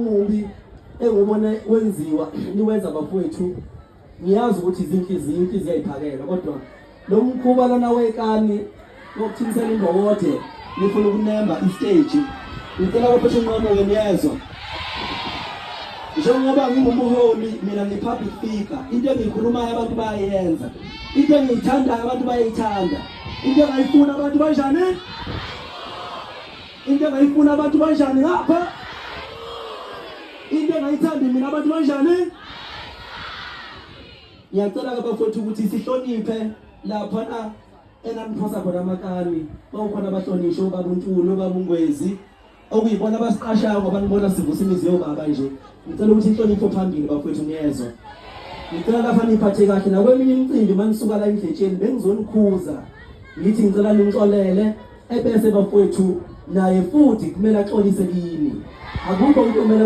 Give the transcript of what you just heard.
Omubi engiwubone wenziwa niwenza bafowethu, ngiyazi ukuthi izinhliziyo inhliziyo ayiphakela, kodwa lo mkhuba lona wekani wokuthimisela imbokode nifuna ukunemba istage, ngicela bafethu nqamuke, niyezwa? Njengoba ngingumholi mina ngi-public figure, into engiyikhulumayo abantu bayayenza, into engiyithandayo abantu bayayithanda, into engayifuna abantu banjani, into engayifuna abantu banjani ngapha, into engayithandi mina abantu banjani. Ngiyacela-ke bafowethu ukuthi sihloniphe laphana enaniphosa khona amakani, bawukhona abahlonishwe ubaba uNtuli, ubaba uNgwezi, okuyibona abasiqashayo ngoba nibona sivusa imizi yobaba nje. Ngicela ukuthi inhlonipho phambili bafowethu, ngiyezwa? Ngicela lapha niphathe kahle nakweminye imicimbi manisuka la endletsheni, bengizonikhuza ngithi ngicela ningixolele, ebese bafowethu naye futhi kumele axolise kini. Akukho umuntu okumele